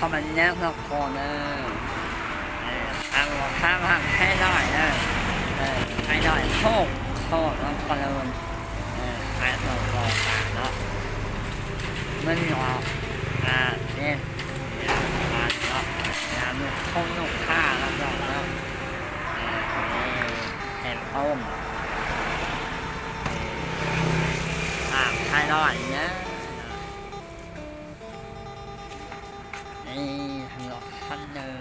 ຄອມເມັນແນວນອກຄອນເດີ ເອີ ທາງ ທາງ ທາງໄທນ້ອຍເດີ ເອີ ໄທນ້ອຍໂຄກ ໂຄກນະຄອນເລີນ ເອີ ຂາຍສົ່ງຂອງການເນາະ ມັນເນາະ ອ່າ ເດ້ ເນາະ ຍາມລູກຄົງລູກຄ້າເນາະ ເນາະ ເອີ ເອີ ເຫັນຕົ້ນ ເອີ ອ່າ ໄທນ້ອຍເດີ. ນີ້ ທາງລັອກຄັນໜຶ່ງ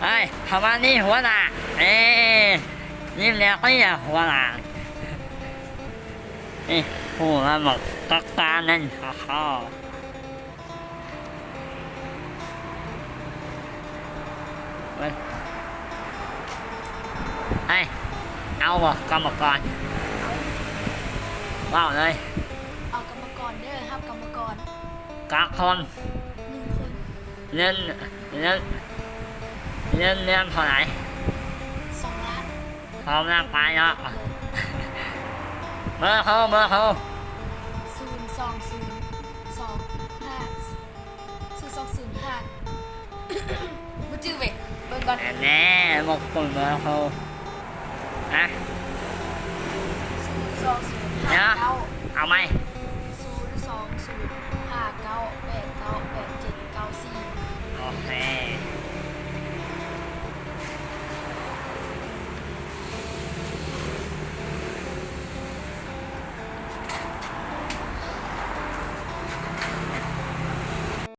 ເອີຍ ເຂົ້າມານີ້ຫົວໜ້າ ເອີ ຍິ້ມແລ້ວກໍນີ້ຫົວໜ້າ ນີ້ ຜູ້ມາບອກກັກການນັ້ນ ເຂົາ ເຂົາ ເອີຍ ເອົາບໍ່ກຳມະກອນ ເວົ້າເລີຍ ເອົາກຳມະກອນເດີ ຮັບກຳມະກອນ ກັກຄົນ ໜຶ່ງຄົນ ເງິນ ເງິນ ເງິນເດືອນເທົ່າໃດ ສອງລ້ານ ພ້ອມແລ້ວໄປເນາະ ເບີໂທ ເບີໂທ ສູນສອງສູນສອງຫ້າ ສູນສອງສູນຫ້າ ບໍ່ຈື່ເວີຍ ເບິ່ງກ່ອນ ແນ່ໆ ບໍ່ຄົນເບີໂທ ຮະ ສູນສອງສູນຫ້າເກົ້າ ເອົາໃໝ່